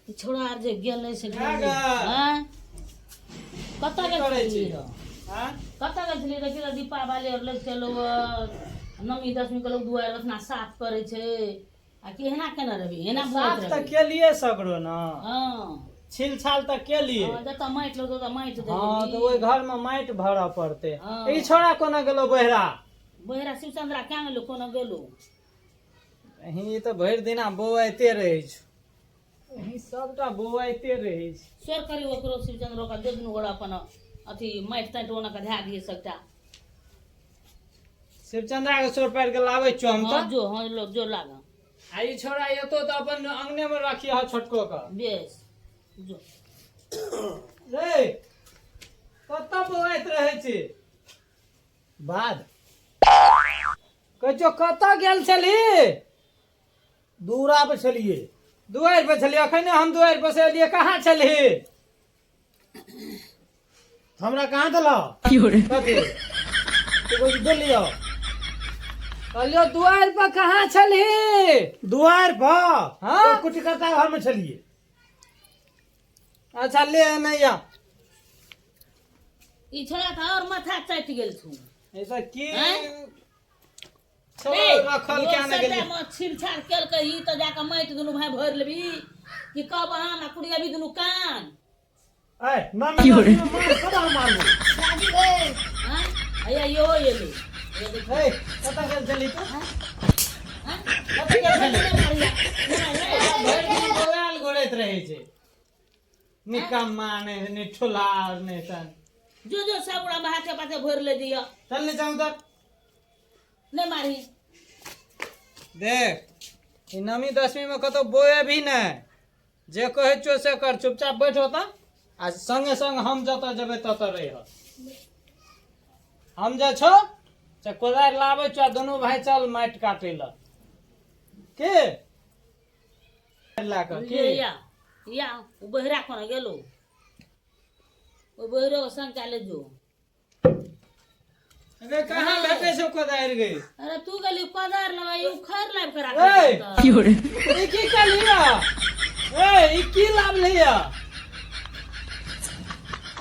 ई छोड़ा R J गेलै से भए गेलै गेल। आँय? कतऽ की गेल करै छलियै छी? रऽ? आँय? कतऽ गेल छलियै देखियौ तऽ दीपावली आर लग चलू नवमी दसमी के लोग दुआरि ओतना साफ करै छै आ कि एना केना रहबी एना साफ भरैत तऽ रहबी केलिए सगरो ने हँ छिल छाल तऽ केलिए हँ, जतऽ माटि लगतौ ओतऽ माटि हँ देबही तऽ ओहि घर मे माटि भरऽ पड़तै हँ। ई छोड़ा कोना गेलो बहिरा बहिरा शिवचंद्रा क्या गेलो कोना गेलो अहीं तऽ भरि दिना बौआइते रहै छौ अहीं सबटा बौआइते रहै छै स्वर करी ओकरो शिवचंद्रो का दे दुनू गोड़ा अपन अथी माटि ताटि ओना के धए दिए सबटा शिवचंद्रा के सोर पारि के लाबै छियौ हम हँ तऽ जो हँ लो जो लाग आ ई छोड़ा एतो तऽ अपन अंगने मे रखिह छोटको के बेस जो रे कतऽ बौआइत रहै छी बाद कहै छियौ कतऽ गेल छलही दूरा पर छलियै दुआरि पर छलियै अखने हम दुआरि पर से एलियै कहाँ छलही हमरा कहाँ देलह कथी तू कहै छी देलियौ कहलियौ दुआरि पर कहाँ छलही दुआरि पर हाँ? ओ कुटीकर्ता घर में छलियै अच्छा ले नैया ई छोड़ा तऽ और माथा चटि गेल छौ ऐसा की हैं? छोड़ रखल क्या ने गेली छिलछाड़ केलकै ई तऽ जाकऽ माटि दुनू भाय भरि लेबी कि कब आम आ कुड़िया भी दुनू कान ऐ नानी मार कब हम मारबो हाँ? हैया इहो एलै हे देखी। हे कतऽ गेल छली तू हाँ? कतऽ गेल छली भरि दिन बौआल घुरैत रहै छै निकम्मा नहि निठुला नहि तन जो जो सब गोरा हाथे पाथे भरि ले दिअ चल नीचा उतर नहि मारी देख ई नवमी दसमी में कतौ बोए भी नहि जे कहै छियौ से कर चुपचाप बैठ ओतऽ आ संगे संग हम जतऽ जेबै ततऽ रहिह हम जे छौ से कोदारि लाबै छियौ आ दुनू भाय चल माटि काटै लए के लए कऽ के या या ओ बहिरा कोना गेलो ओ बहिरो के संग कए ले जो अरे कहाँ भेटै छौ कोदारि गई अरे तू गेली कोदार लेबै ई उखड़ लाबि के राखल ए! छै ई की कहलियै ए ई की लाबलियै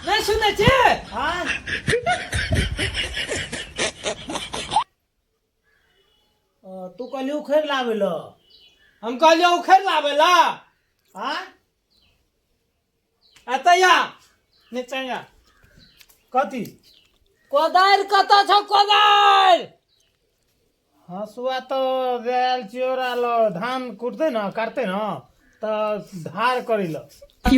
नहि सुनै छियै हाँ तू कहली उखड़ि लाबै लए हम कहलियै उखड़ि लाबै ला हाँ एतऽ आ नीचा आ कथी कोदारि कतऽ छौ कोदारि हँसुआ तऽ आयल छियो लो धान कुटतै ने काटतै ने तऽ धार करै लए की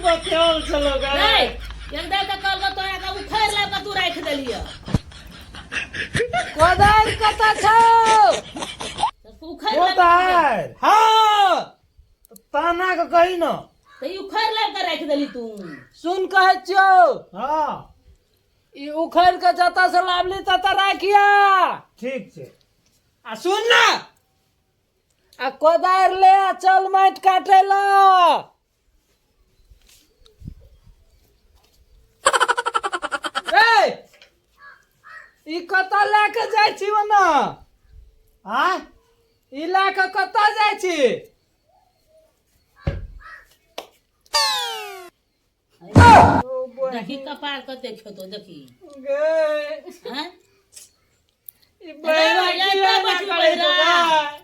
बतियाल छलो गे रे एक तऽ कहलको तोरा के उखड़ लाबि के तू राखि देलियै कोदारि कतऽ छौ तऽ तू उखड़ लाबि के कोदारि हँ ताना के कही न तऽ ई उखड़ लाबि के राखि देली तू सुन कहै छियौ हँ ई उखड़ के जतऽ से लाबली ततऽ राखिया ठीक छै आ सुन ना आ कोदारि ले आ चल माटि काटै लए रे ई कतऽ लए के जाइ छी ओना आ ई लए कऽ कतऽ जाइ छी देखी कपार कते खेतो देखी गे हैं ई बहिरा अरे, की एना बच्ची करै छौ बहिरा। गै?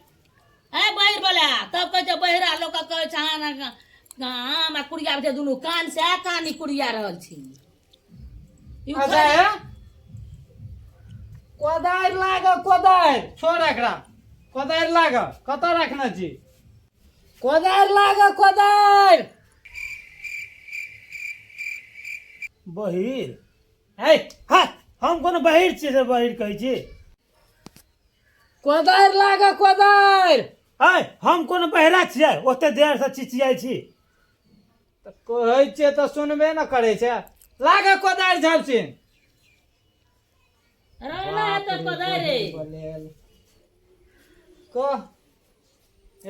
ए बहिर बला तब कहै छै बहिरा लोक कहै छै अहाँ हमरा कुड़िया छै दुनू कान से आ कान ई कुड़िया रहल छी ई अच्छा हे कोदारि लाग कोदारि छोड़ एकरा कोदारि लाग कतऽ रखने छी कोदारि लाग कोदारि बहिर हे हा हम कोनो बहिर छियै से बहिर कहै छी कोदारि लाग कोदारि आय हम कोनो बहिरा छियै ओते देर से चिचियाइ छी तऽ कहै छियै तऽ सुनबे ने करै छै लाग कोदारि झापसिन अरे ना हेतै कोदारि बलेल कह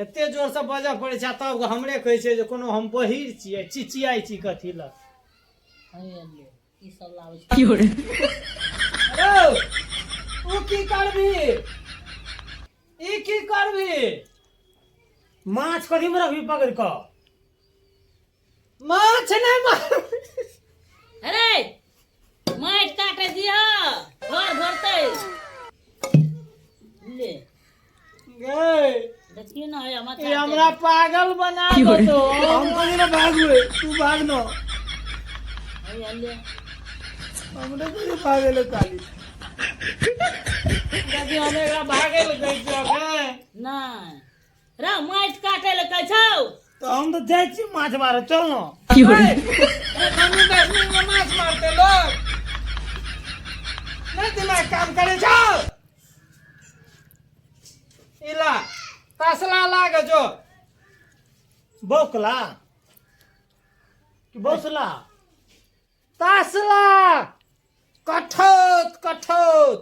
एते जोरसँ बजऽ पड़ै छै आ तब हमरे कहै छै जे कोनो हम बहिर छियै चिचियाइ छी कथी लए हे ले, ई सब लाबै छै अरे ओ की करबी ई की करबी माछ कथी में रखबी पकड़ कऽ? माछ नहि मार। अरे माटि काटे दिह, घर भरतै। ले। गै। देखियो ना, हैया ई माथा। हमरा पागल बना देतो। हम कथी ने भागबै, तू भाग न। हैया ले। हमरे कथी भागे ले काली? कथी हम एकरा भागे ले कहै छियौ गै? नहि रे, माटि काटे ले कहै छौ। तऽ हम तऽ जाइ छी माछ मारऽ, चल न। ए, नमी दसमी में माछ मारते लोग? नहि दिमाग काम करे छौ। इला तसला लाग जो। बौकला कि बौसला? तसला, कठौत कठौत।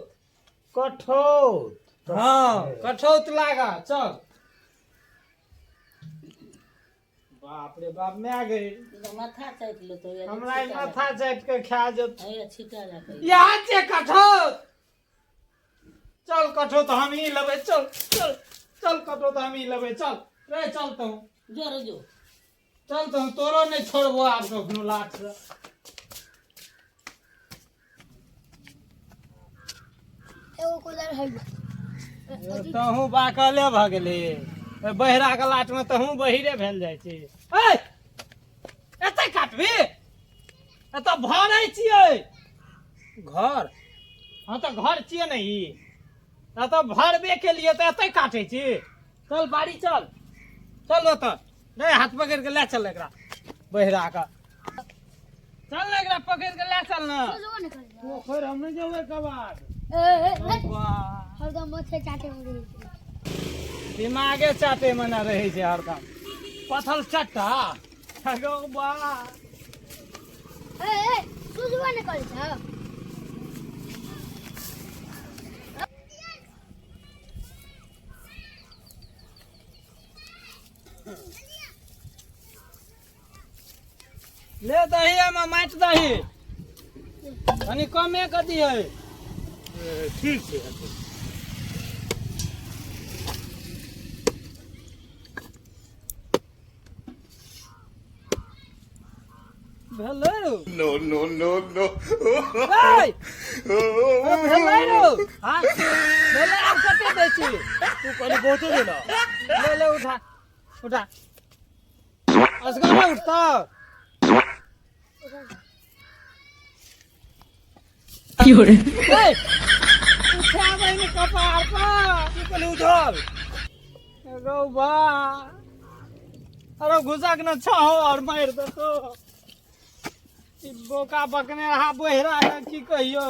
कठौत। हाँ, कठौत लागा, चल। बाप रे बाप, मैं गई। माथा चाटि लेतौ हैया। हमरा ई माथा चाटि के खा जेत। हैया छिटा जा। यहाँ छै कठौत, चल। कठौत हम ही लेबै, चल चल चल। कठौत हम ही लेबै, चल रे, चल तू। जो रे जो। चल तू, तोरो नहि छोड़बो आब कखनो लाठ से। एगो कूलर है। तहूँ बाकले भऽ गेली। ओहि बहिरा के लाट में तहूँ बहिरे भेल जाइ छी। ए, एते काटबी? एतऽ भरै छियै घर। हाँ, तऽ घर छियै ने ई। एतऽ भरबे के लिए तऽ एते काटै छी। चल बाड़ी, चल चल। ओतऽ रे, हाथ पकड़ि के लए चल एकरा बहिरा के। चल ने, एकरा पकड़ि के लए चल ने। पोखरि हम नहि जेबै कबाड़। वाह। हरदम माथे चाटे में रहै छै। दिमागे चाटे मे ने रहै छै हरदम। पथल चट्टा। अगो बा। ए ए, सुझबो नहि करै छै। ले दही, एहिमे माटि दही कनि कमे कऽ दिहै। ठीक छै। भेलै रौ? No, no, no, no. ऐ, भेलै रौ? हाँ। भेलै? आब कते दै छी? तू कहली बहुते देलऽ। ले ले, उठा उठा। असगर उठतौ? ऐ, उठाबै ने कपार पर। तू कहली उठल। रौ बा, अरे घुसक न छहो और मारि देतो ई बोका बकने रहा बहिरा के। की कहियो,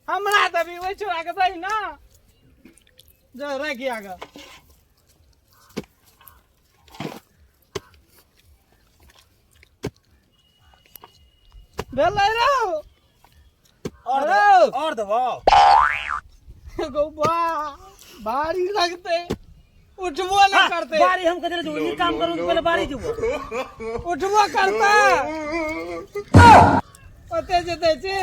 हमरा देबी? ओहि छोरा के दही ना। जो राखि आगे। भेलै रौ? और अरे! और देबो। गौबा, भारी लगतै, उठबो नहि करतै। बारी हम कथी ले जेबो? ई काम करू तऽ पहिले बारी जेबो। उठबो करतै ओते जे दै छी।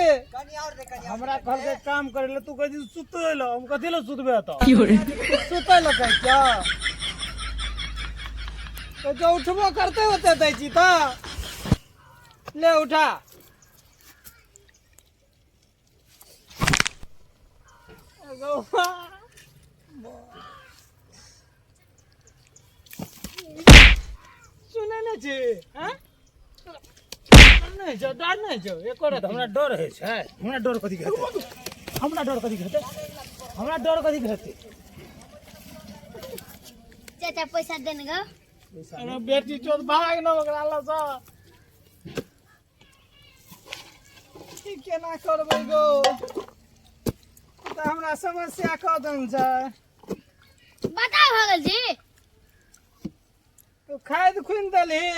हमरा कहलकै काम करे ले, तू कहै छी सुतै ले। हम कथी ले सुतबे एतऽ? सुतै लए कहै छियौ तऽ जो उठबो करतै ओते दै छी तऽ ले उठा। गौवा। सुनै नहि छी? हँ, नहि छौ डर? नहि छौ एको रत्ती? हमरा डर होइ छै? हमरा डर कथी के हेतै? हमरा डर कथी के हेतै? हमरा डर कथी के हेतै? चाचा, पैसा देन ग। अरे बेटी चोद, भाग न ओकरा लग सँ। की केना करबै गो? तऽ हमरा समस्या कऽ देन छै। बता, भऽ गेल जी। तू खाद खुनि देलही?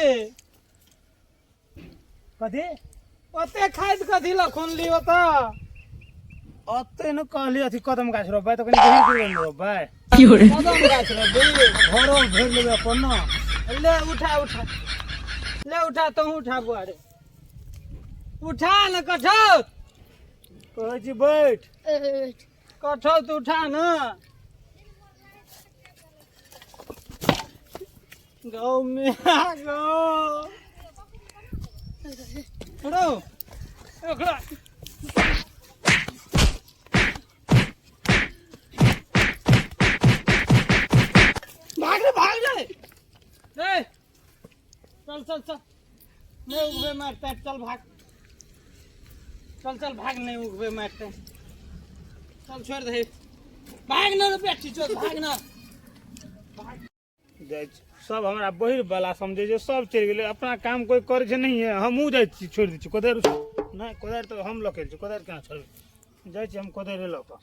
कथी? ओते खाद कथी लए खुनली ओतऽ? ओते न कहली अथी कदम गाछ रोपबै तऽ कनि गहीर दूर ने रोपबै। कदम गाछ रोपबी? घरो भरि लेबै अपन न। ले उठा उठा, ले उठा, तहूँ उठा। बुआ रे, उठा न कठौत। कहै छी बैठ। ए, कठौत उठा न। गौ में गौ रौ ओकरा भाग रे भाग रे ए चल चल चल नहीं उगबे मारते चल भाग चल चल भाग नहीं उगबे मारते चल छोड़ दे भाग ना रे बेटी चल भाग ना जाइ छी। सब हमरा बहिर वाला समझै छै, सब चलि गेलै, अपना काम कोइ करै छै नहिए। हमहूँ जाइ छी, छोड़ि दै छी कोदारि। नहि, कोदारि तऽ हम लऽ के छी, कोदारि केना छोड़बै? जाइ छी हम कोदारि लऽ कऽ।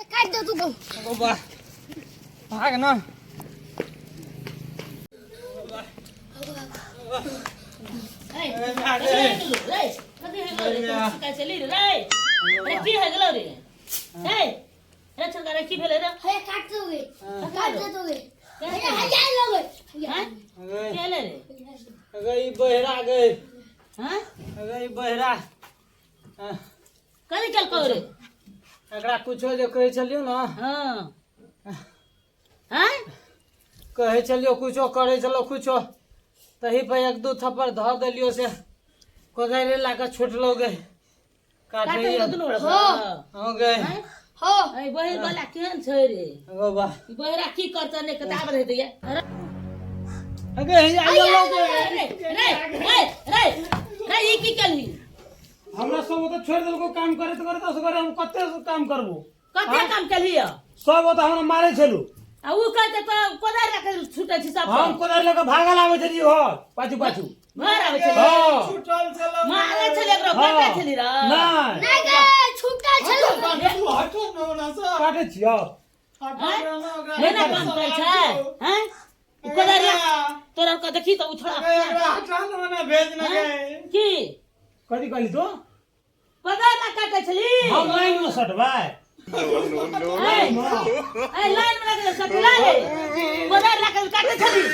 काटि दे तू गौ। ओ बा भाग ना। ए, कथी होइ गेलौ रे? कथी होइ गेलौ रे? तू सिखाइ छली रे? रे, की होइ गेलौ रे? ए, रे छोटका रे, की भेलै रे? हे काट दोगे, काट दे दोगे। के हे हे जाय लोगे। हैं? अगे के भेलै रे? अगे ई बहरा गए। हैं? अगे ई बहरा कथी केलकौ रे? एकरा कुछो जे कहै छलियौ ने। हँ हैं? कहै छलियौ कुछो करै छलौ कुछो, तही पर एक दू थप्पड़ धऽ देलियौ से कोदारि लए कऽ छुटलौ गे। काटै काटै गेलौ दुनू गोरा? हँ गे। हैं? हो। ए, बहिर वाला केहन छै रे? गो बा। ई बहिरा की करतै नहि कता आबैत हेतै ये? अरे अगे हे आइयो लो गे। रे रे रे रे रे, ई की केलही? हमरा सब ओतऽ छोड़ि देलको, काम करैत करैत असगरे हम कते काम करबो? कते काम केलही यऽ? सब ओतऽ हमरा मारै छलू। आ उ कहै तऽ कोदारि राखै छूटै छै सब। हम कोदारि लऽ कऽ भागल आबै छलियै घर पाछू पाछू। घर आबै छलै? हँ। छुटल छलौ। मारै छलै एकरो? हँ। काटै छली रे? नहि। नहीं गे, छुट्टा छलो। हटो न ओना से। काटै छियौ। हटो न ओकरा। एना काम करै छै हैं? उ कोदारि तोरा के देखी तऽ उ छोड़ा। एकरा हटा न ओना भेज न गे। की? कथी कहली तू? कोदारि ना काटै छली? हम लाइन मे सटबै। ए ए, लाइन मे लगल सटला रे, कोदारि राखल काटै छली?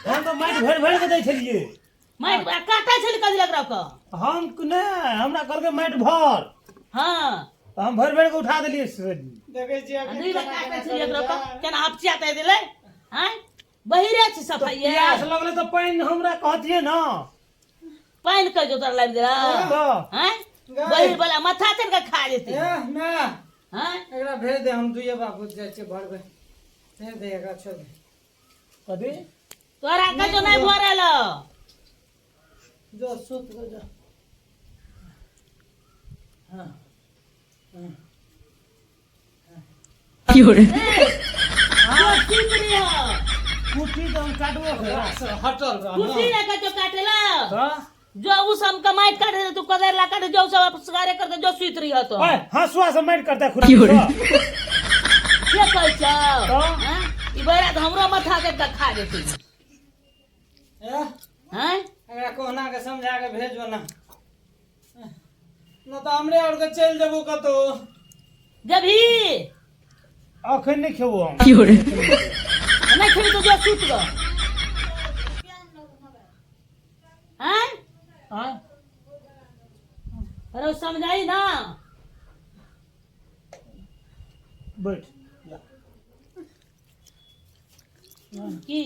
हम तऽ माटि भरि भरि कऽ दै छलियै। माटि काटै छली कथी लग के? हम नहि, हमरा कहलकै माटि भर। हँ। तऽ हम भरि भरि कऽ उठा देलियै से। देखै छियै आ दुई बेर काटै छली एकरो के, केना अपचिया दे देलै हैं? बहिरे छी सफाइये। प्यास लगलै तऽ पानि हमरा कहतियै ने। पानि कह जो तोरा लाबि देला। तऽ हैं, बहिर वाला माथा चढ़ के खा जेतै। ए ना। हैं? एकरा भेज दे, हम दुइये बाबू जाइ छियै भरबै। भेज दे एकरा, छोड़ दे। कथी? तोरा कहियो नहि भरल। जो सुत गो जो। हाँ। कुर्सी पर हो। कुट्टी तऽ हम काटबो करै। हटल रह। कुर्सी ना कहियो काटेला। तऽ जो उ सब के माटि काटे तू कोदारि ला काटे, जो सब सगारे करते, जो सुति रही तो। ओए, हँसुआ से माटि करतै खुरापी सँ। से कहै छौ? तऽ? हैं? ई बहिरा तऽ हमरो माथा के खा जेतै। ए, हैं? एकरा कोहुना के समझा के भेजो ना, न तऽ हमरे और के चलि जेबो कतौ। जबही? अखन नहि खेबो हम। नहि खेबी तऽ जो सुति गो। हैं? आँय? अरे समझाई ना। बैठ जा। की?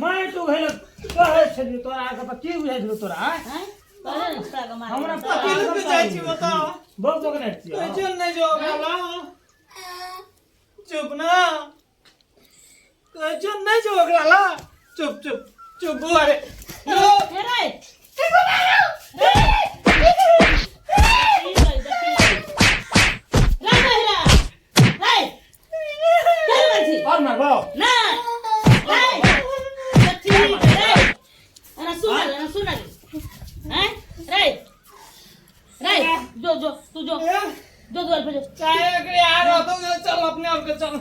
माटि उघै कहै छलियौ तोरा आके तऽ की बुझाइ छलौ तोरा, आँय? हैं? कहले ने छोड़ा के मारे। हमरा कथी लए जाइ छी बताओ? बहुत पकड़ने छियै। कहै छियौ नहि जो ओकरा लग। चुप ना, कहै छियौ नहि जो ओकरा लग। चुप चुप चुप बुआ रे। हे रे रे, की कहै देखी। रे बहिरा रे, चल बंसी। और मारबो? ना रे, देखी रे, अरे सुन रे, सुन रे। हैं रे रे, जो जो तू जो जो द्वार पे जो। चाहे एकरे आ रहतौ, चल अपने आप के चल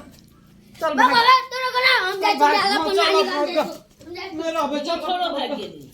चल। बाबा तोरा कोना हम जाइ छी भाग, अपन चल, नानी भाग, गाम जाइ छी, हम जाइ छी। नहि रहबै, चल। छोड़ो, भागि गेली।